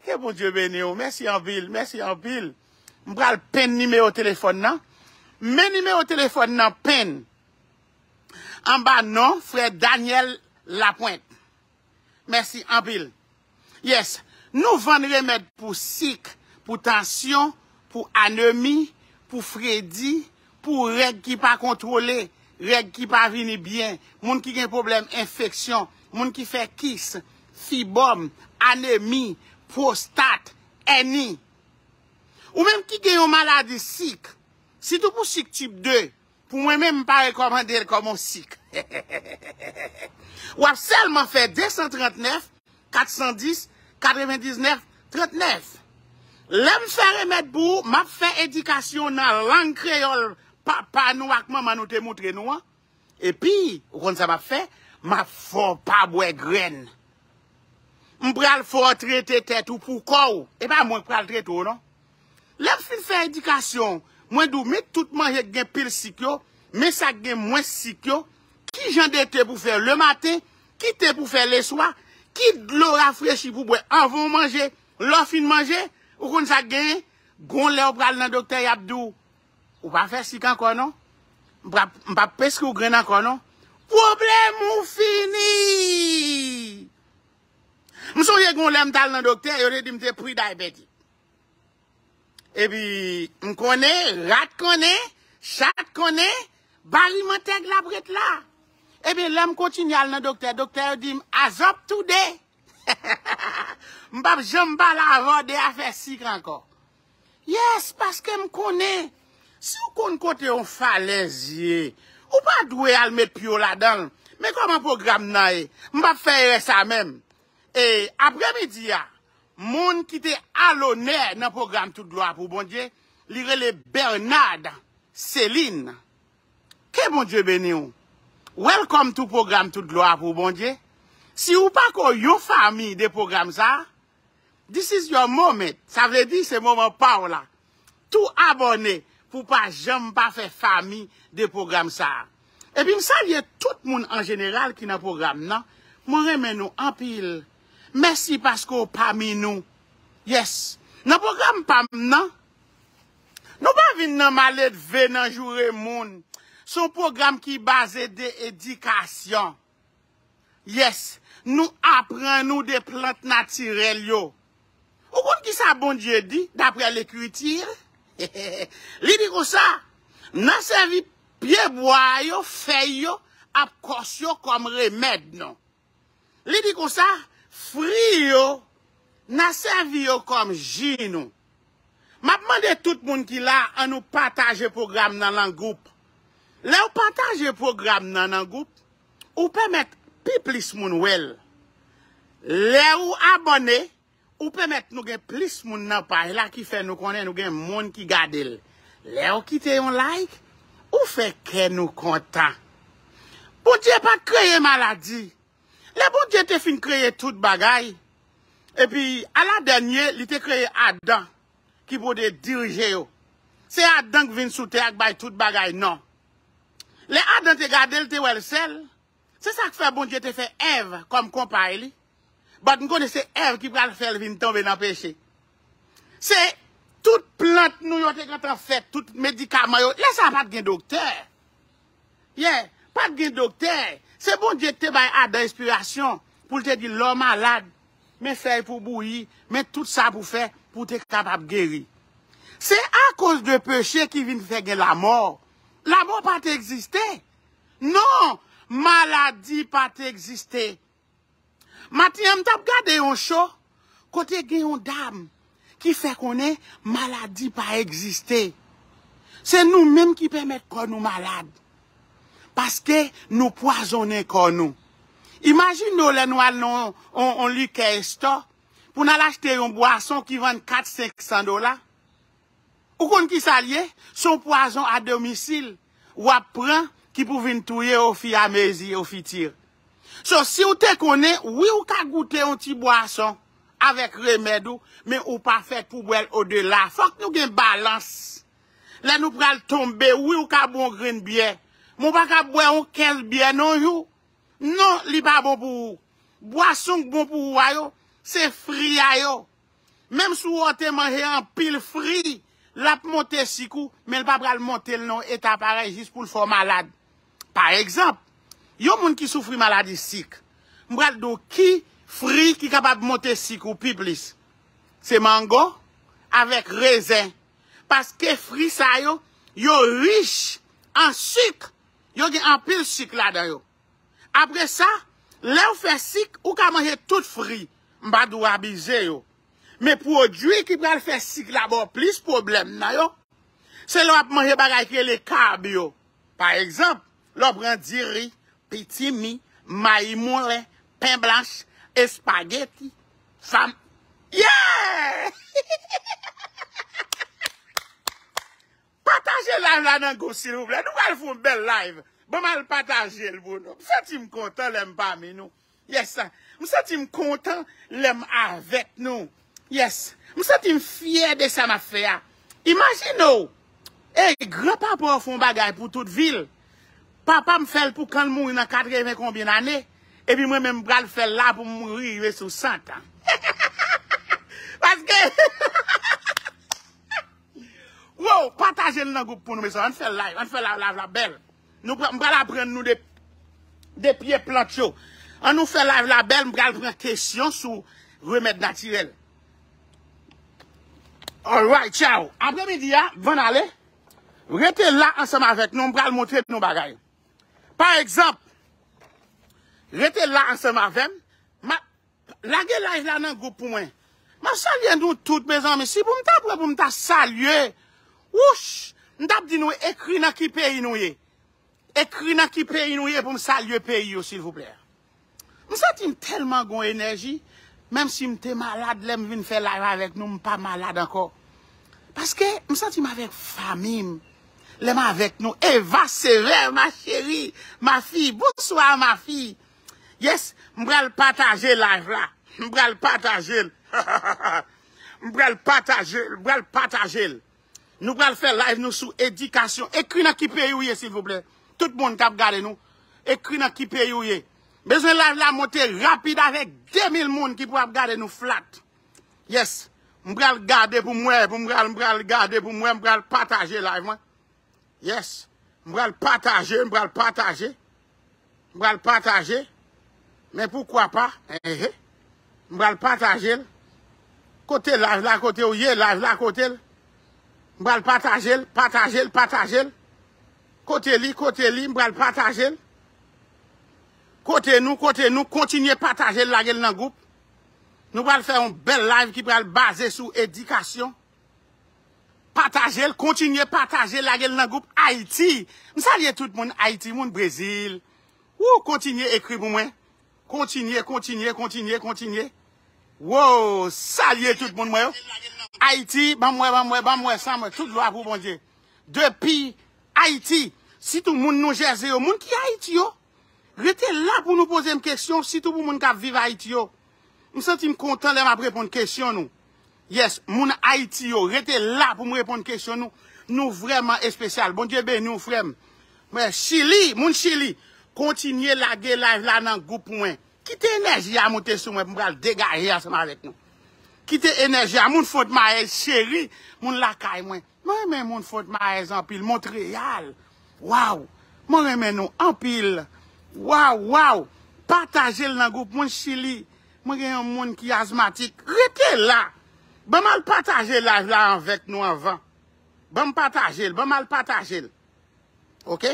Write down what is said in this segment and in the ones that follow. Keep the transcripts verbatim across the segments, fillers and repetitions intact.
Ke Bondye beni w. Mèsi anpil, mèsi anpil. M pral penn nimewo telefòn nan. Men nimewo telefòn nan penn anba non frè Daniel Lapointe. Mèsi anpil. Yes. Nou vann remèd pou sik, pou tansyon, pou anemi, pou fredi, pou règ ki pa kontwole, règ ki pa vini byen, moun ki gen pwoblèm enfeksyon, moun ki fè kis, fibòm, anemi, pwostat, èni. Ou menm ki gen yon maladi sik, sitou pou sik tip de, pou mwen menm, m pa rekòmande l kòm yon sik. W ap sèlman fè de san trannèf, kat san dis, katrevendiznèf, trannèf. Lè m fè remèd pou ou, m ap fè edikasyon nan lang kreyòl papa nou ak manman nou te moutre nou an. Epi, ou konn sa m ap fè? M ap fè w pa bwè grenn. M pral fè w trete tèt ou pou kò w. E pa mwen k pral trete w, non. Lè m fin fè edikasyon, mwen di w, men tout manje k gen pil sik yo, men sa k gen mwens sik yo, ki jan de te pou fè lematen, ki te pou fè leswa, ki dlo rafrechi pou bwè anvan w manje, lè w fin manje, ou konn sa k genyen? Gon lè w pral nan doktè, y ap di w, ou pa fè sik ankò, non. M p ap, m p ap preskri w grenn ankò, non. Pwoblèm ou fini! M sonje gon lè m t al nan doktè, yo te di m te pre-diabetic. Epi, m konnen, rat konnen, chat konnen, bari mantèg la ap ret la. Epi, lè m kontinye al nan doktè, doktè yo di m, "As of today, m p ap janm pale avè w de afè sik ankò." Yes, paske m konnen, si w konn kote yon falèz ye, ou pa dwe al met pye w ladan l. Men kòman pwogram nan ye? M p ap fè erè sa menm. E apremidi a, moun ki te alonè nan pwogram Tout Glwa pou Bondye, li rele Bernard Céline. Ke Bondye beni w. Welcome to pwogram Tout Glwa pou Bondye. Si ou pako yon fanmi de pwogram sa, this is your moment. Sa vle di se moman pa w la. Tou abòne pou w pa janm pa fè fanmi de pwogram sa a. Epi m salye tout moun an jeneral ki nan pwogram nan. Mwen renmen nou anpil. Mèsi paske w pami nou. Yes. Nan pwogram pa m nan, nou pa vin nan maledve, nan joure moun. Se yon pwogram ki baze de edikasyon. Yes, nou aprann ou de plant natirèl yo. Ou konn ki sa Bondye di, daprè Lekriti? Li di konsa, "N a sèvi pye bwa yo, fèy yo, ak kòs yo kòm remèd nou." Li di konsa, "Fri yo, n a sèvi yo kòm ji nou." M ap mande tout moun ki la, ann nou pataje pwogram nan nan gwoup. Lè w pataje pwogram nan nan gwoup, ou pèmèt pi plis moun wè l. Lè ou abòne, ou pèmèt nou gen plis moun nan paj la ki fè nou konnen nou gen moun ki gade l. Lè w kite yon like, ou fè kè nou kontan. Bondye pa t kreye maladi. Lè Bondye te fin kreye tout bagay, epi aladènye, li te kreye Adan ki pou te dirije yo. Se Adan k vin sou tè a k bay tout bagay non. Lè Adan te gade l, te wè l sèl. Se sa k fè Bondye te fè Èv kòm konpay li. But m konnen se Èv ki pral fè l vin tonbe nan peche. Se tout plant nou yo te gentan fè, tout medikaman yo. Lè sa a pa t gen doktè. Yeah, pa t gen doktè. Se Bondye ki te bay Adan enspirasyon pou l te di lè w malad, men fèy pou w bouyi, men tout sa pou w fè pou w te kapab geri. Se akoz de peche ki vin fè gen lamò. Lamò pa t egziste. Non, maladi pa t egziste. Maten an, m t ap gade yon cho kote gen yon dam ki fè konnen maladi pa egziste. Se nou menm ki pèmèt kò nou malad. Paske nou pwazonnen kò nou. Imajine w lè nou al nan yon, yon, yon likè estò pou n al achte yon bwason ki vann kat, senk san dola. Ou konn ki sa l ye? Se yon pwazon a domisil w ap pran ki pou vin touye w ofiramezi, ofiti. So, si w te konnen, wi, ou ka goute yon ti bwason avèk remèd ou, men ou pa fèt pou bwè l odela. Fòk nou gen balans. Lè nou pral tonbe, wi, ou ka bwè yon grenn byè, men ou pa ka bwè yon kès byè non, jou. Non, li pa bon pou ou. Bwason k bon pou ou a yo, se fri a yo. Menm si w te manje anpil fri, l ap monte sik ou, men l pa pral monte l nan yon eta parèy jis pou l fè w malad. Pa egzanp, yon moun ki soufri maladi sik, m pral di w ki fri ki kapab monte sik ou pi plis. Se mango avèk rezen. Paske fri sa yo, yo rich an sik. Yo gen anpil sik ladan yo. Apre sa, lè w fè sik, ou ka manje tout fri. M pa di w abize yo. Men pwodui ki pral fè sik la ba w plis pwoblèm nan yo, se lè w ap manje bagay ki rele kab yo. Pa egzanp, lè w pran diri, pitimi, mayi moulen, pen blanch, espageti, fam. Yeah! Pataje live la nan gwoup silvouplè. Nou pral fè yon bèl live. Ban m al pataje l pou nou. M santi m kontan lè m pami nou. Yes. M santi m kontan lè m avèk nou. Yes. M santi m fyè de sa m ap fè a. Imajine w. Ey, granpapa w fè yon bagay pou tout vi l. Papa m fè l pou kan l mouri nan katreven konbyen ane. Epi mwen menm m pral fè l la pou m rive sou san tan. Paske Wow, pataje l nan gwoup pou nou, mesye. Ann fè live, ann fè live, live la bèl. Nou pral, m pral aprann nou de, de pye plant yo. Ann nou fè live la bèl, m pral pran kesyon sou remèd natirèl. Alright, ciao. Apremidi a, van ale. Rete la ansanm avèk nou, m pral montre nou bagay. Pa egzanp, rete la ansanm avè m, m ap Lage live la nan gwoup pou mwen. M ap salye nou tout, mezanmi. Si pou m ta pran pou m ta salye, wouch, m t ap di nou ekri nan ki peyi nou ye. Ekri nan ki peyi nou ye pou m salye peyi yo, silvouplè. M santi m tèlman gon enèji, menm si m te malad, lè m vin fè live avèk nou, m pa malad ankò. Paske m santi m avèk fanmi m. Lè m avèk nou, Eva Sever, ma chérie, ma fille, bonsoir, ma fille. Yes, m pral pataje live la. M pral pataje l. M pral pataje l, m pral pataje l. Nou pral fè live nou sou edikasyon. Ekri nan ki peyi w ye, silvouplè. Tout moun k ap gade nou, ekri nan ki peyi w ye. Bezwen live la monte rapid avèk de mil moun ki pou ap gade nou flat. Yes. M pral gade pou m wè, pou m pral, m pral gade pou m wè, m pral pataje live mwen. Yes. M pral pataje, m pral pataje. M pral pataje. Men poukwa pa? Ehe. M pral pataje l. Kote live la, kote w ye, live la, kote l? M pral pataje l, pataje l, pataje l. Kote li, kote li, m pral pataje l. Kote nou, kote nou, kontinye pataje l, lage l nan gwoup. Nou pral fè yon bèl live ki pral baze sou edikasyon. Pataje l, kontinye pataje, lage l nan gwoup Ayiti. M salye tout moun Ayiti, moun Brezil. Wou, kontinye ekri pou mwen. Kontinye, kontinye, kontinye, kontinye. Wow, salye tout moun mwen yo. Ayiti, ban m wè, ban m wè, ban m wè sa mwen. Tout glwa pou Bondye. Depi Ayiti, sitou moun Noujèze yo, moun ki Ayiti yo, rete la pou nou poze m kesyon, sitou pou moun k ap viv Ayiti yo. M santi m kontan lè m ap reponn kesyon nou. Yes, moun Ayiti yo, rete la pou m reponn kesyon nou. Nou vrèman espesyal. Bondye beni w, frè m. Mwen, Chili, moun Chili, kontinye lage live la nan gwoup pou mwen. Kite enèji a monte sou mwen pou m pral degaje ansanm avèk nou. Kite enèji a, moun Fòt Mayèl cheri, moun lakay mwen. Mwen renmen moun Fòt Mayèl anpil, Montreyal. Waw! Mwen renmen nou anpil. Waw, waw! Pataje l nan gwoup moun Chili. Mwen gen yon moun ki azmatik. Rete la! Ban m al pataje live la avèk nou anvan. Ban m pataje l, ban m al pataje l. Oke?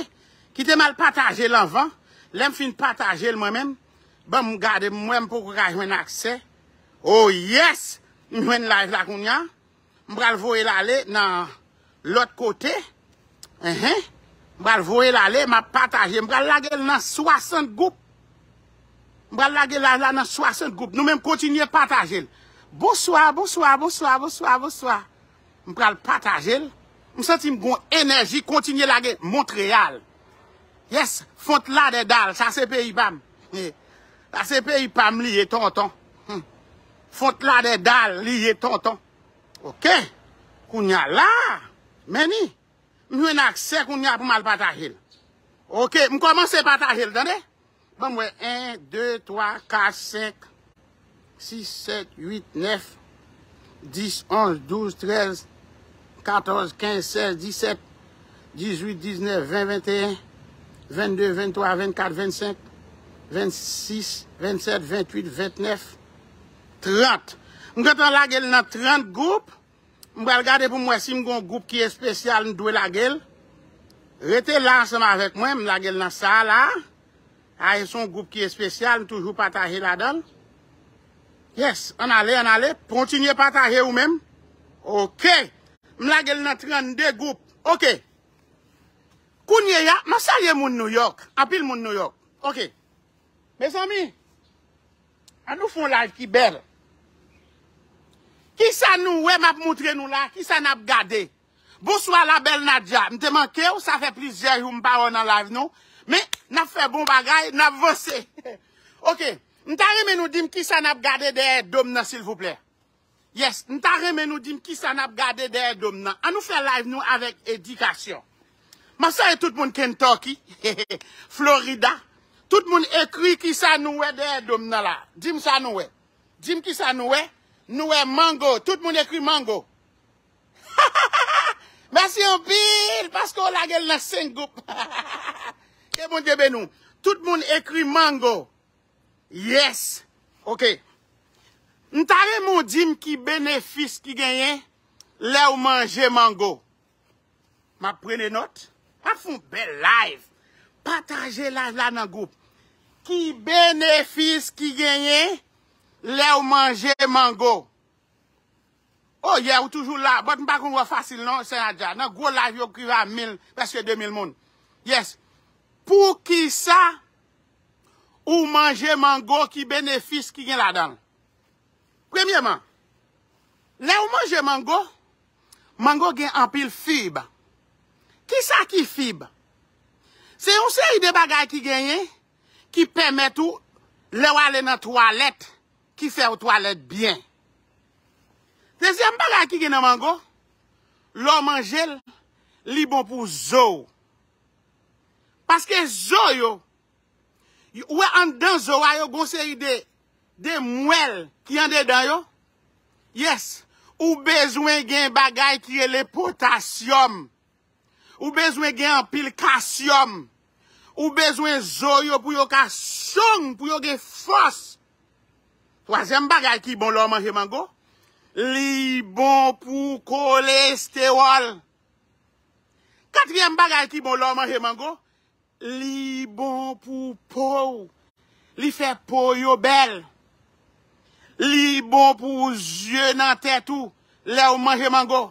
Kite m al pataje l anvan. Lè m fin pataje l mwen menm, ban m gade m wè m poko ka jwenn aksè. Oh yes! M jwenn live la kounye a. M pral voye l ale nan lòt kote. Enhen. M pral voye l ale, m ap pataje. M pral lage l nan swasant gwoup. M pral lage live la nan swasant gwoup. Nou menm kontinye pataje l. Bonswa, bonswa, bonswa, bonswa, bonswa. M pral pataje l. M santi m gon enèji, kontinye lage Montreyal. Yes, Fort Lauderdale, sa se peyi pa m. Sa se peyi pa m li ye, tonton. Hmm. Fort Lauderdale li ye, tonton. Oke. Kounye a la, men ni. M jwenn aksè kounye a pou m al pataje l. Oke, m kòmanse pataje l, tande? Ban m wè, en, de, twa, kat, senk, sis, sèt, uit, nèf. dis, onz, douz, trèz, katòz, kenz, sèz, disèt, dizuit, diznèf, ven, venteyen, vennde, venntwa, vennkat, vennsenk, vennsis, vennsèt, vennuit, ventnèf, trant. M gentan lage l nan trant gwoup. M pral gade pou m wè si m gon gwoup ki espesyal m dwe lage l. Rete la ansanm avèk mwen, m lage l nan sa a la. A, e se yon gwoup ki espesyal, m toujou pataje ladan l. Yes, ann ale, ann ale. Kontinye pataje ou menm. Oke. M lage l nan trannde gwoup. Oke. Kounye a, m ap salye moun New York. Anpil moun New York. Oke. Mezanmi, ann nou fè yon live ki bèl. Kisa nou wè m ap moutre nou la? Kisa n ap gade? Bonswa la bèl Nadia. M te manke w, sa fè plizyè jou m pa wè w nan live nou. Men, n ap fè bon bagay, n ap vanse. Oke, m ta renmen nou di m kisa n ap gade dèyè do m nan silvouplè. Yes, m ta renmen nou di m kisa n ap gade dèyè do m nan. Ann nou fè live nou avèk edikasyon. M ap salye tout moun Kentucky, Florida. Tout moun ekri kisa nou wè dèyè do m nan la. Di m sa nou wè. Di m kisa nou wè. Nou wè mango. Tout moun ekri mango. Mèsi anpil paske w lage l nan senk gwoup. Ke Bondye beni w. Tout moun ekri mango. Yes. Oke. M ta renmen w di m ki benefis ki genyen lè w manje mango. M ap prene nòt. M ap fè yon bèl live. Pataje live la nan gwoup. Ki benefis ki genyen lè w manje mango? Oh, yeah, ou toujou la. But m pa konn wè fasil non, Sè Nadja. Nan gwo live yo k rive a mil, prèske de mil moun. Yes. Poukisa ou manje mango, ki benefis ki gen ladan l? Premyeman, lè ou manje mango, mango gen anpil fib. Kisa ki fib? Se yon seri de bagay ki genyen ki pèmèt ou, lè w ale nan twalèt, ki fè w twalèt byen. Dezyèm bagay ki gen nan mango, lè w manje l, li bon pou zo w. Paske zo yo, ou wè anndan zo a yo, gon seri de, de mwèl ki andedan yo. Yes, ou bezwen gen bagay ki rele potasyòm. Ou bezwen gen anpil kasyòm. Ou bezwen zo yo pou yo ka strong, pou yo gen fòs. Twazyèm bagay ki bon lè w manje mango, li bon pou kolestewòl. Katriyèm bagay ki bon lè w manje mango, li bon pou po w. Li fè po yo bèl. Li bon pou zye nan tèt ou lè w manje mango.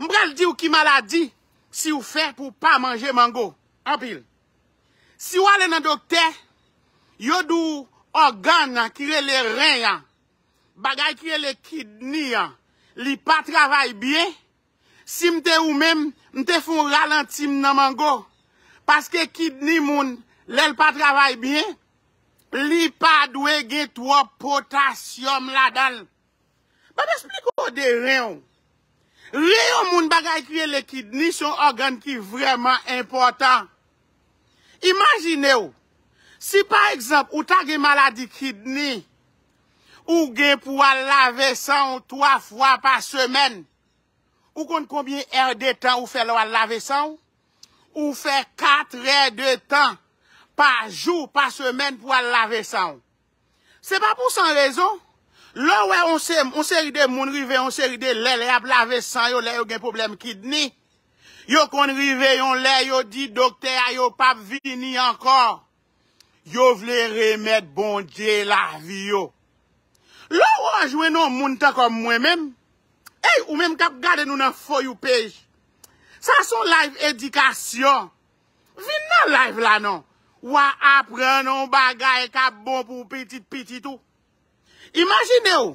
M pral di w ki maladi si w fè pou w pa manje mango. Anpil. Si w ale nan doktè, yo di w ògàn nan ki rele ren an, bagay ki rele kidney an, li pa travay byen. Si m te ou menm, m te fè yon ralanti m nan mango. Paske kidney moun, lè l pa travay byen, li pa dwe gen twòp potasyòm ladan l. Ban m esplike w de ren w. Ren yon moun, bagay ki rele kidney, se yon ògàn ki vrèman enpòtan. Imajine w, si pa egzanp ou ta gen maladi kidney, ou gen pou w al lave san w twa fwa pa semèn. Ou konn konbyen è de tan ou fè lè w al lave san w? Ou fè kat è de tan pa jou, pa semèn pou w al lave san w. Se pa pou san rezon, lè w wè on se, on seri de moun rive on seri de lè, lè y ap lave san yo, lè yo gen pwoblèm kidney, yo konn rive yon lè, yo di doktè a yo p ap vini ankò. Yo vle remèt Bondye lavi yo. Lè w jwenn yon moun tankou mwen menm, ey, ou menm k ap gade nou nan For You page, sa se yon live edikasyon. Vin nan live la non. W a aprann yon bagay k ap bon pou pitit pitit ou. Imajine w,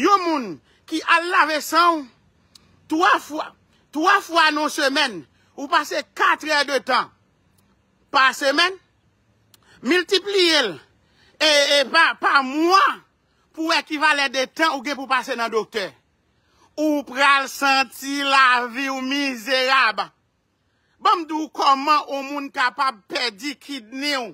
yon moun ki al lave san w twa fwa, twa fwa nan semèn, ou pase kat è de tan pa semèn, miltipliye l e, e pa, pa mwa pou w wè ki valè de tan ou gen pou pase nan doktè. Ou pral santi lavi w mizerab. Ban m di w kòman yon moun kapab pèdi kidney w.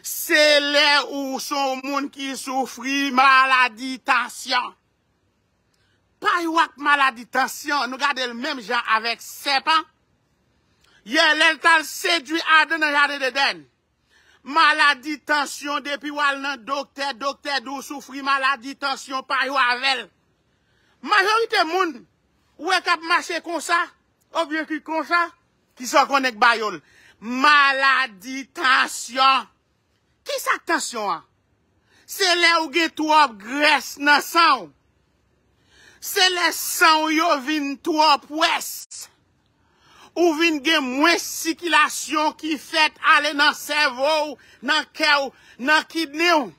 Se lè ou se yon moun ki soufri maladi tansyon. pa yo ak maladi tansyon, nou gade l menm jan avèk sèpan. Yè, lè l t al sedui Adan nan jaden Edenn. Maladi tansyon, depi w al nan doktè, doktè di w soufri maladi tansyon, pa yo avè l. Majorite moun, ou wè k ap mache konsa, obyen ki konsa, ki sa w konnen k ba yo l? Maladi tansyon. Ki sa k tansyon an? Se lè ou gen twòp grès nan san w. Se lè san w yo vin twò pwès. Ou vin gen mwens sikilasyon ki fèt ale nan sèvo w, nan kè w, nan kidni w.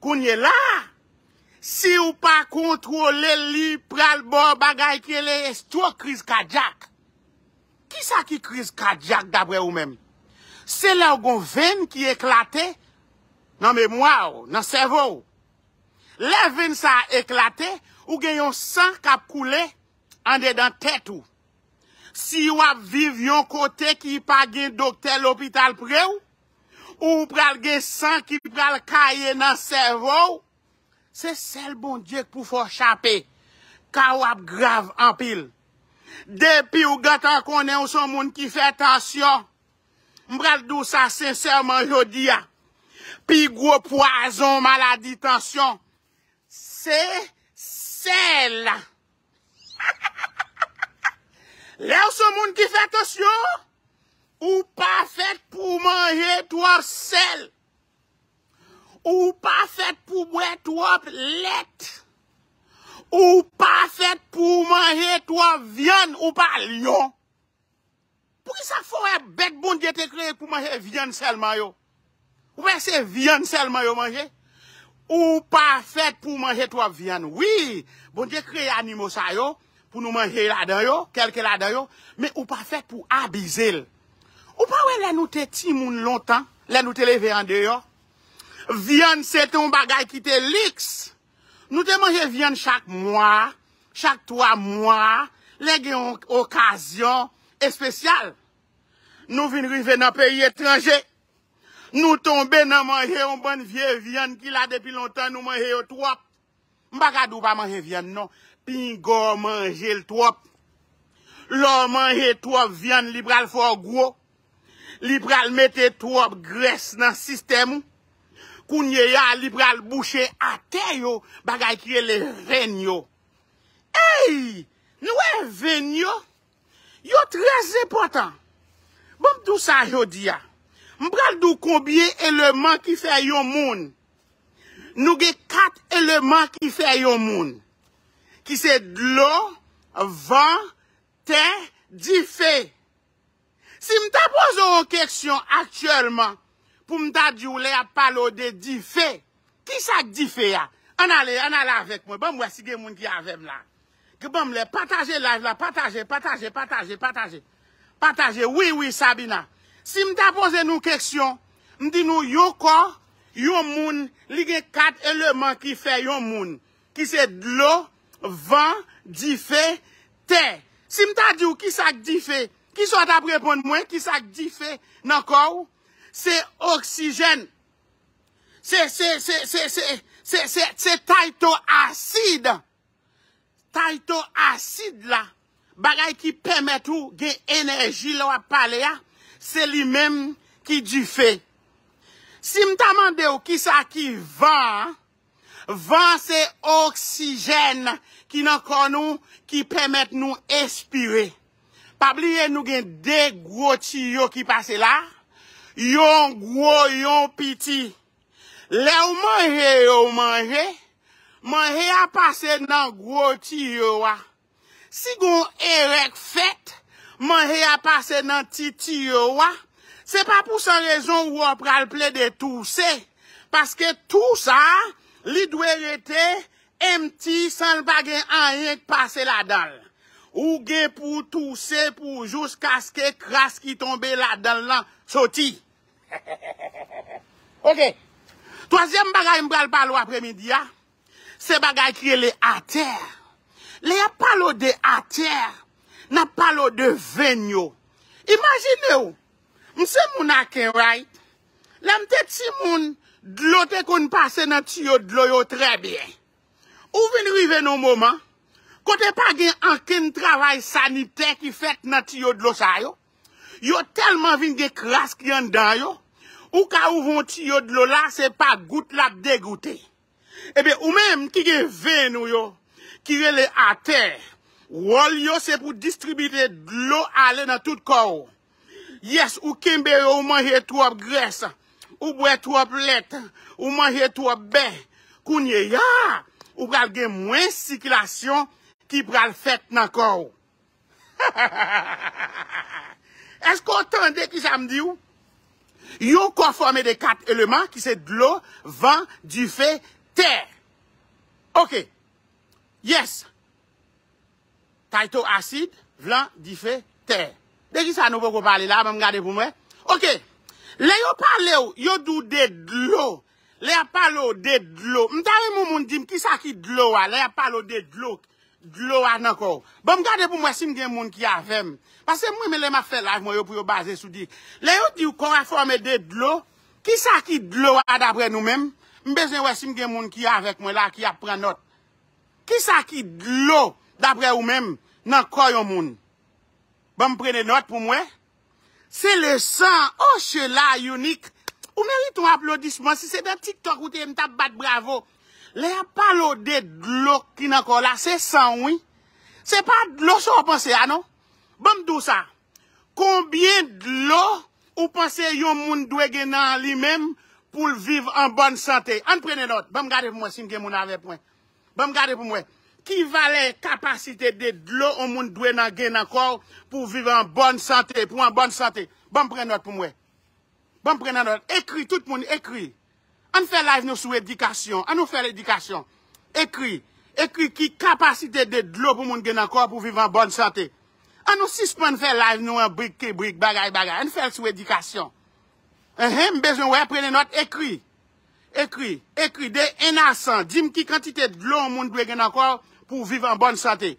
Kounye la, si w pa kontwole l, li pral ba w bagay ki rele estwok, kriz kadyak. Ki sa ki kriz kadyak dapre ou menm? Se lè w gon venn ki eklate nan memwa w, nan sèvo w. Lè venn sa a eklate, ou gen yon san k ap koule andedan tèt ou. Si w ap viv yon kote ki pa gen doktè lopital pre w, ou pral gen san ki pral kaye nan sèvo w. Se sèl Bondye k pou fè w chape. Ka w ap grav anpil. Depi w gentan konnen w se yon moun ki fè tansyon, m pral di w sa sensèman jodi a. Pi gwo pwazon maladi tansyon, se sèl. Lè w se yon moun ki fè tansyon, ou pa fèt pou w manje twòp sèl. Ou pa fèt pou w bwè twòp lèt. Ou pa fèt pou w manje twòp vyann, ou pa lyon. Poukisa fò w wè bèt Bondye te kreye pou manje vyann sèlman yo? Ou wè se vyann sèlman yo manje? Ou pa fèt pou w manje twòp vyann. Wi, Bondye kreye animo sa yo pou nou manje ladan yo, kèlke ladan yo, men ou pa fèt pou w abize l. Ou pa wè lè nou te timoun lontan, lè nou te leve andeyò, vyann se te yon bagay ki te liks. Nou te manje vyann chak mwa, chak twa mwa, lè gen yon okazyon espesyal. Nou vin rive nan peyi etranje. Nou tonbe nan manje yon bann vye vyann ki la depi lontan, nou manje yo twòp. M pa ka di w pa manje vyann non. Pinga w manje l twòp. Lè w manje twòp vyann, li pral fè w gwo. Li pral mete twòp grès nan sistèm ou. Kounye a, li pral bouche atè yo, bagay ki rele venn yo. Ey! Nou wè venn yo? Yo trè enpòtan. Ban m di w sa jodi a. M pral di w konbyen eleman ki fè yon moun. Nou gen kat eleman ki fè yon moun. Ki se dlo, van, tè, dife. Si m ta poze w yon keksyon aktyèlman, pou m ta di w lè y ap pale w de dife, ki sa k dife a? Ann ale, ann ale avèk mwen. Ban m wè si gen moun ki avè m la. Ban m lè, pataje live la, pataje, pataje, pataje, pataje. Pataje, wi, wi, Sabina. Si m ta poze nou keksyon, m di nou yon kò, yon moun, li gen kat eleman ki fè yon moun, ki se dlo, van, dife, tè. Si m ta di w ki sa k dife, ki sa w t ap reponn mwen, ki sa k dife nan kò w? Se oksijèn. Se, se, se, se, se, se, se, se tayto asid. Tayto asid la, bagay ki pèmèt ou gen enèji lè w ap pale a, se li menm ki dife. Si m ta mande w ki sa ki van an, van se oksijèn ki nan kò nou ki pèmèt nou espire. Pa bliye nou gen de gwo tiyo ki pase la, yon gwo, yon piti. Lè w manje yo, w manje, manje a pase nan gwo tiyo a. Si gon erè k fèt, manje a pase nan ti tiyo a. Se pa pou san rezon ou pral plede touse. Paske tou sa, li dwe rete empty san l pa gen anyen k pase ladan l. Ou gen pou touse pou jouskaske kras ki tonbe ladan l lan soti. Ok. Twazyèm bagay m pral pale w apremidi a, se bagay ki rele atè. Lè y ap pale w de atè, n ap pale w de venn yo. Imajine w, m se moun Aken, right? Lè m te timoun, dlo te konn pase nan tiyo dlo yo trè byen. Ou vin rive nan yon moman, Kote pa gen ankenn travay sanitè ki fèt nan tiyo dlo sa yo. Yo tèlman vin gen kras ki anndan yo. Ou ka ouvri yon tiyo dlo la, se pa gout l ap degoute. Ebyen, ou menm ki gen venn ou yo, ki rele atè, wòl yo se pou distribye dlo ale nan tout kò w. Yes, ou kenbe yo, ou manje twòp grès, ou bwè twòp lèt, ou manje twòp bè. Kounye a, ou pral gen mwens sikilasyon ki pral fèt nan kò w. Èske w tande ki sa m di w? Yon kò fòme de kat eleman ki se dlo, van, dife, tè. Ok. Yes. Tayto asid, van, dife, tè. De ki sa nou poko pale la, ban m gade pou m wè. Ok. Lè yo pale w, yo di w de dlo. Lè y ap pale w de dlo. M ta renmen yon moun di m ki sa ki dlo a. Lè y ap pale w de dlo. Dlo a nan kò w. Ban m gade pou m wè si m gen moun ki avè m. Paske m renmen lè m ap fè live mwen yo pou yo baze sou di. Lè yo di w kò a fòme de dlo, ki sa ki dlo a daprè nou menm? M bezwen wè si m gen moun ki avèk mwen la, ki ap pran nòt. Ki sa ki dlo daprè ou menm nan kò yon moun? Ban m prene nòt pou m wè. Se le san. Oh, Sheila, Unique. Ou merite yon aplodisman. Si se nan TikTok ou te ye, m t ap bat bravo. Lè y ap pale w de dlo ki nan kò w la, se san w, wi. Se pa dlo sa w panse a, non. Ban m di w sa. Konbyen dlo ou panse yon moun dwe gen nan li menm pou l viv an bòn sante? Ann prene nòt. Ban m gade pou mwen si m gen moun avèk mwen. Ban m gade pou m wè. Ki valè kapasite de dlo yon moun dwe nan gen nan kò w pou viv an bòn sante, pou an bòn sante? Ban m pran nòt pou m wè. Ban m pran nòt. Ekri, tout moun ekri. Ann fè live nou sou edikasyon. Ann nou fè edikasyon. Ekri. Ekri ki kapasite de dlo pou moun gen nan kò w pou viv an bòn sante. Ann nou sispann fè live nou an brik ki brik, bagay, bagay. Ann fè l sou edikasyon. Enhen, m bezwen wè, prene nòt, ekri. Ekri, ekri de en a san. Di m ki kantite dlo yon moun dwe gen nan kò w pou w viv an bòn sante.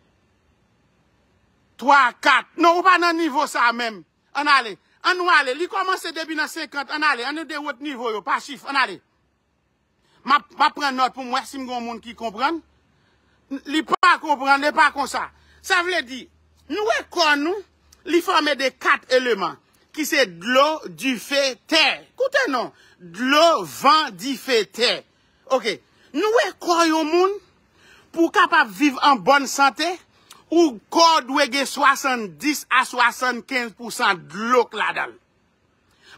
Twa, kat. Non, ou pa nan nivo sa a menm. Ann ale. Ann nou ale. Li kòmanse depi nan senkant. Ann ale. Ann nou de wot nivo yo, pa chif. Ann ale. M ap, m ap pran nòt pou m wè si m gen yon moun ki konprann. Li pa konprann, li pa konsa. Sa vle di, nou wè kò nou, li fòme de kat eleman, ki se dlo, dife, tè. Koute non, dlo, van, dife, tè. Ok. Nou wè kò yon moun, pou w kapab viv an bòn sante, ou kò w dwe gen swasanndis a swasannkenz pousan dlo k ladan l.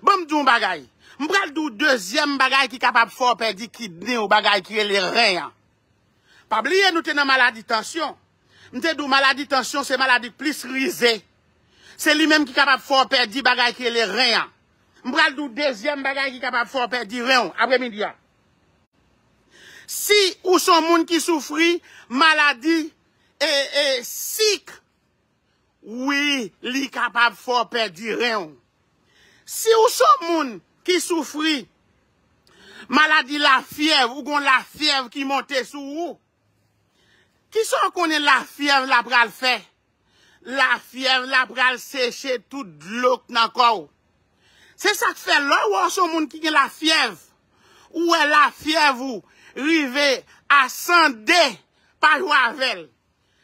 Ban m di w yon bagay. M pral di w dezyèm bagay ki kapab fè w pèdi kidney w, bagay ki rele ren an. Pa bliye nou te nan maladi tansyon. M te di w maladi tansyon se maladi k plis rize. Se li menm ki kapab fè w pèdi bagay ki rele ren an. M pral di w dezyèm bagay ki kapab fè w pèdi ren w apre midi a. Si ou se yon moun ki soufri maladi e, e, sik, wi, li kapab fè w pèdi ren w. Si ou se yon moun ki soufri maladi lafyèv, ou gon lafyèv ki monte sou ou, kisa w konnen lafyèv la pral fè? Lafyèv la pral seche tout dlo k nan kò w. Se sa k fè lè w wè w se yon moun ki gen lafyèv, ou wè lafyèv ou rive a san de pa jou avè l.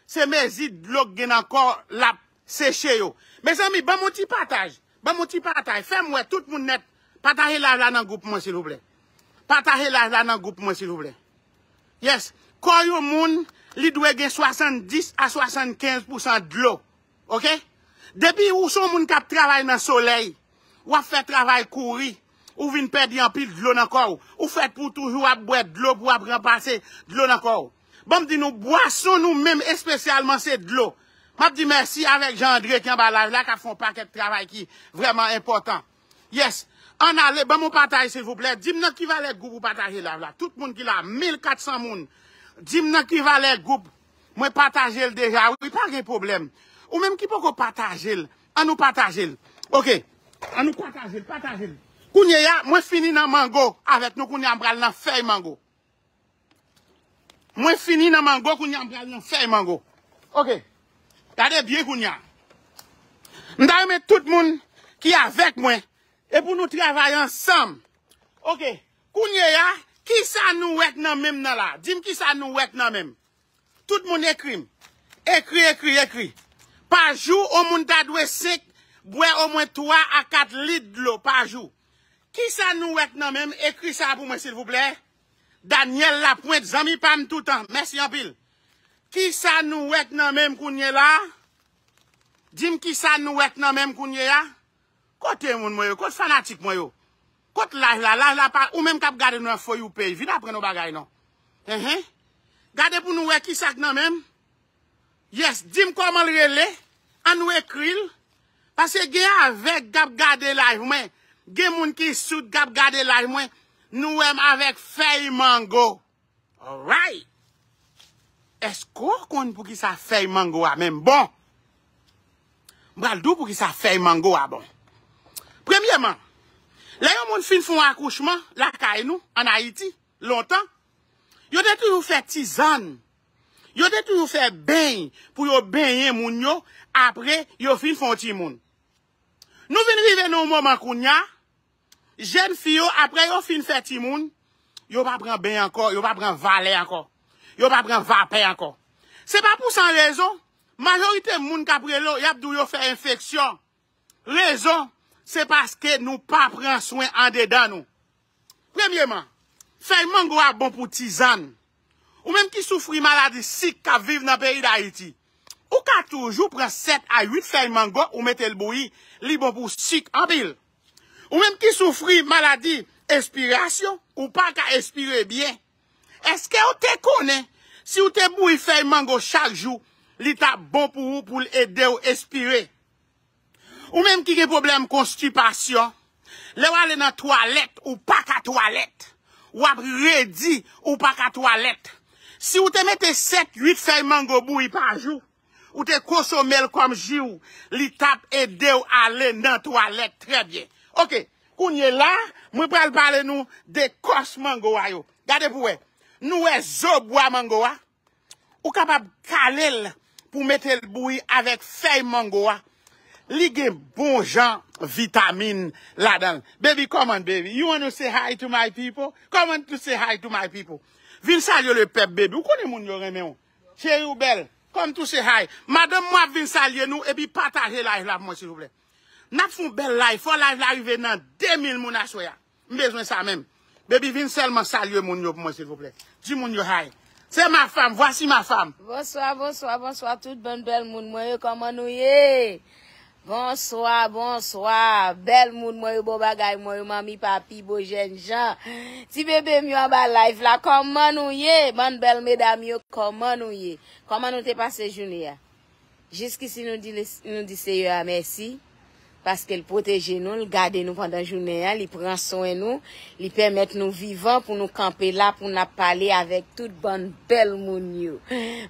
Se mezi dlo k gen nan kò l ap seche yo. Mezanmi, ban m yon ti pataj. Ban m yon ti pataj. Fè m wè tout moun nèt. Pataje live la nan gwoup mwen, silvouplè. Pataje live la nan gwoup mwen, silvouplè. Yes. Kò yon moun, li dwe gen swasanndis a swasannkenz pousan dlo. Ok? Depi ou se yon moun k ap travay nan solèy, w ap fè travay kouri, ou vin pèdi anpil dlo nan kò w. Ou fèt pou toujou ap bwè dlo, pou ap ranpase dlo nan kò w. Ban m di nou, bwason nou menm espesyalman se dlo. M ap di mèsi avèk Jean André ki anba live la, k ap fè yon pakèt travay ki vrèman enpòtan. Yes. Ann ale, ban m yon pataj, silvouplè. Di m nan ki valè gwoup ou pataje live la. Tout moun ki la, mil kat san moun. Di m nan ki valè gwoup. Mwen pataje l deja, wi, pa gen pwoblèm. Ou menm ki poko pataje l, ann nou pataje l. Ok. Ann nou pataje l, pataje l. Kounye a, mwen fini nan mango avèk nou, kounye a m pral nan fèy mango. Mwen fini nan mango, kounye a m pral nan fèy mango. Ok. Gade byen kounye a. M ta renmen tout moun ki avèk mwen, e pou nou travay ansanm. Ok. Kounye a, kisa nou wè k nan men m nan la? Di m kisa nou wè k nan men m. Tout moun ekri m. Ekri, ekri, ekri. Pa jou, yon moun ta dwe senk, bwè omwen twa a kat lit dlo pa jou. Kisa nou wè k nan men m? Ekri sa pou mwen, silvouplè. Daniel Lapointe, zanmi pa m toutan. Mèsi anpil. Kisa nou wè k nan men m kounye la? Di m kisa nou wè k nan men m kounye a? Kote moun mwen yo? Kote fanatik mwen yo? Kote live la? Live la pa, ou menm k ap gade nou nan For You page, vin aprann yon bagay non. Enhen. Gade pou nou wè kisa k nan men m. Yes, di m kòman l rele. Ann nou ekri l. Paske gen avèg k ap gade live mwen. Gen moun ki soud k ap gade live mwen. Nou wè m avèk fèy mango. Alright. Èske w konn poukisa fèy mango a menm bon? M pral di w poukisa fèy mango a bon. Premyèman, lè yon moun fin fè yon akouchman lakay nou, ann Ayiti, lontan, yo te toujou fè tizann. Yo te toujou fè beny pou yo benyen moun yo apre yo fin fè yon timoun. Nou vin rive nan yon moman kounye a, jèn fi yo, apre yo fin fè timoun, yo pa pran beny ankò, yo pa pran valè ankò, yo pa pran vapè ankò. Se pa pou san rezon, majorite moun k ap rele w, y ap di w yo fè enfeksyon. Rezon, se paske nou pa pran swen andedan nou. Premyeman, fèy mango a bon pou tizann. Ou menm ki soufri maladi sik k ap viv nan peyi Dayiti, ou ka toujou pran sèt a uit fèy mango ou mete l bouyi, li bon pou sik anpil. Ou menm ki soufri maladi espirasyon, ou pa ka espire byen. Èske w te konnen si w te bouyi fèy mango chak jou, li t ap bon pou ou pou l ede w espire? Ou menm ki gen pwoblèm konstipasyon, lè w ale nan twalèt, ou pa ka twalèt. W ap redi, ou pa ka twalèt. Si w te mete sèt, uit fèy mango bouyi pa jou, ou te konsome l kòm ji w, li t ap ede w ale nan twalèt trè byen. Oke, kounye la, mwen pral pale nou de kòs mango a yo. Gade pou wè. Nou wè zo bwa mango a. Ou kapab kale l pou mete l bouyi avèk fèy mango a. Li gen bon jan vitamin ladan l. Baby, come on, baby. You want to say hi to my people? Come on to say hi to my people. Vin salye le pèp, baby. Ou konnen moun yo renmen w. Cheri, ou bèl. Come to say hi. Madanm mwen ap vin salye nou epi pataje live la pou mwen, silvouplè. N ap fè yon bèl live. Fò live la rive nan de mil moun aswè a. M bezwen sa menm. Baby, vin sèlman salye moun yo pou mwen, silvouplè. Di moun yo hi. C'est ma femme, voici ma femme. Bonswa, bonswa, bonswa, tout bann bèl moun mwen yo, kòman nou ye? Bonswa, bonswa, bèl moun mwen yo, bon bagay mwen yo, manmi, papi, bo jènjan. Ti bebe m yo anba live la, kòman nou ye? Bann bèl medam yo, kòman nou ye? Kòman nou te pase jounen an? Jiskisi nou di, nou di Seyè a mèsi, paske l pwoteje nou, l gade nou pandan jounen an, li pran swen nou, li pèmèt nou vivan pou nou kanpe la, pou n ap pale avèk tout bann bèl moun yo.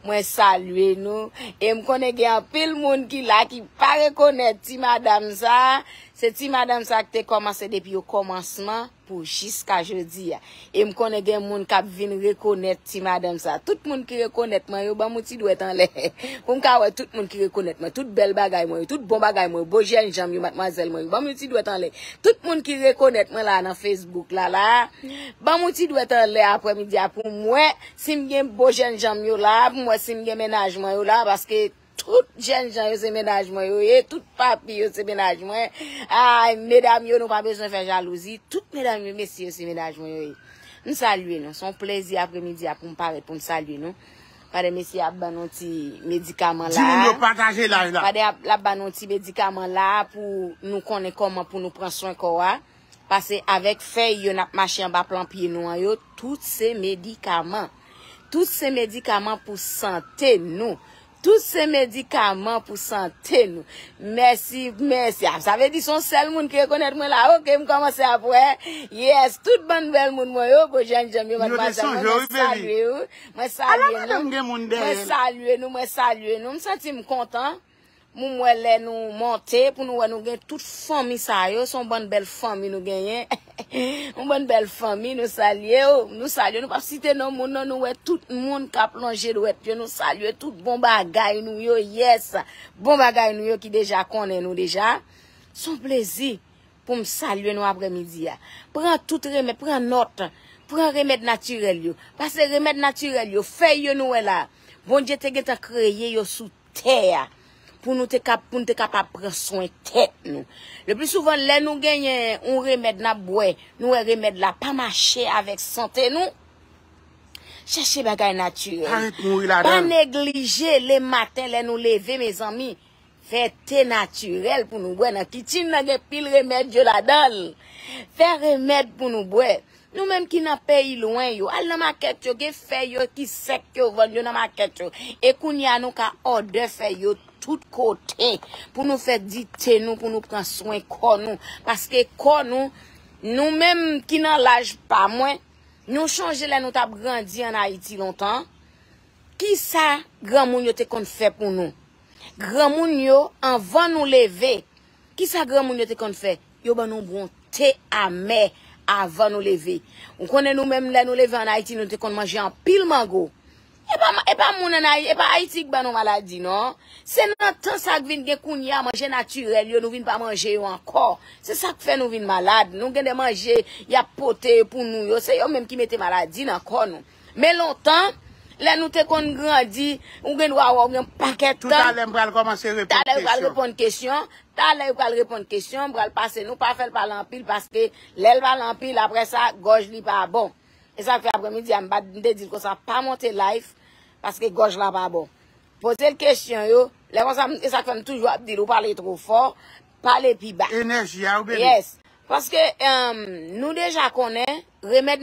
Mwen salye nou, e m konnen gen anpil moun ki la ki pa rekonèt ti madanm sa, se ti madanm sa ki te kòmanse depi okòmansman pou jiska jodi a. E m konnen gen moun k ap vin rekonèt ti madanm sa. Tout moun ki rekonèt mwen yo, ban m yon ti dwèt anlè. Pou m ka wè tout moun ki rekonèt mwen, tout bèl bagay mwen yo, tout bon bagay mwen yo, bo jènjan m yo, madmwazèl mwen yo, ban m yon ti dwèt anlè. Tout moun ki rekonèt mwen la nan Facebook la, la, ban m yon ti dwèt anlè aprèmidi a pou m wè si m gen bo jènjan m yo la, pou m wè si m gen mennaj mwen yo la, paske tout jènjan yo se mennaj mwen yo ye, tout papi yo se mennaj mwen. Ay, medam yo, nou pa bezwen fè jalouzi, tout medam yo, mesye yo se mennaj mwen yo ye. M salye nou, se yon plezi aprèmidi a pou m parèt pou m salye nou. Pandan mesye ap ban nou ti medikaman la. Di moun yo pataje live la. Pandan ap, l ap ban nou ti medikaman la pou nou konnen kòman pou nou pran swen kò a. Pase avèk fèy yo n ap mache anba plan pye nou an yo, tout se medikaman. Tout se medikaman pou sante nou. Tout se medikaman pou sante nou. Mèsi, mèsi. Ah, sa vle di se yon sèl moun ki rekonèt mwen la. Oke, m kòmanse ap wè. Yes, tout bann bèl moun mwen yo, bo jènjan m yo, madmwazèl mwen, mwen salye w. Mwen salye nou. Mwen salye nou, mwen salye nou. M santi m kontan. M wè lè nou monte, pou nou wè nou gen tout fanmi sa yo, se yon bann bèl fanmi nou genyen. Yon bann bèl fanmi, nou salye w, nou salye w, nou p ap site non moun non, nou wè tout moun k ap lonje dwèt yo, nou salye tout bon bagay nou yo, yes. Bon bagay nou yo ki deja konnen nou deja. Se yon plezi pou m salye nou aprèmidi a. Pran tout remèd, pran nòt, pran remèd natirèl yo. Pase remèd natirèl yo, fèy yo nou wè la. Bondye te gentan kreye yo sou tè a pou nou te kap, pou nou te kapab pran swen tèt nou. Le pli souvan, lè nou genyen yon remèd n ap bwè, nou wè remèd la pa mache avèk sante nou. Chèche bagay natirèl. Pa ret mouri ladan. Pa neglije le maten lè nou leve, mezanmi. Fè te natirèl pou nou bwè. Nan kichen nan gen pil remèd yo ladan l. Fè remèd pou nou bwè. Nou menm ki nan peyi lwen yo, al nan makèt yo, gen fèy yo ki sèk yo vann yo nan makèt yo. E kounye a nou ka òdè fèy yo tout kote pou nou fè dite nou, pou nou pran swen kò nou. Paske kò nou, nou menm ki nan laj pa mwen, nou chonje lè nou t ap grandi ann Ayiti lontan. Kisa granmoun yo te konn fè pou nou? Granmoun yo, anvan nou leve, kisa granmoun yo te konn fè? Yo ban nou bon te amè anvan nou leve. Ou konnen nou menm lè nou leve ann Ayiti, nou te konn manje anpil mango. E pa, e pa moun ann Ayiti, e pa Ayiti k ban nou maladi, non. Se nan tan sa k vin gen kounye a, manje natirèl yo, nou vin pa manje yo ankò. Se sa k fè nou vin malad. Nou gen de manje y ap pote pou nou yo, se yo menm ki mete maladi nan kò nou. Men lontan, lè nou te konn grandi, ou gen dwa wè w gen pakèt tan. Talè m pral kòmanse reponn kesyon. Talè w pral reponn kesyon. Talè w pral reponn kesyon, m pral pase nou, pa fè l pale anpil, paske lè l pale anpil, apre sa, gòj li pa bon. E sa k fè aprèmidi a, m pa, m te di l konsa, pa monte live, paske gòj la pa bon. Poze l kesyon yo, lè konsa, m- e sa k fè m toujou ap di l, ou pale twò fò, pale pi ba. Enèji a, ou bebe. Yes. Paske, um, nou deja konnen, remèd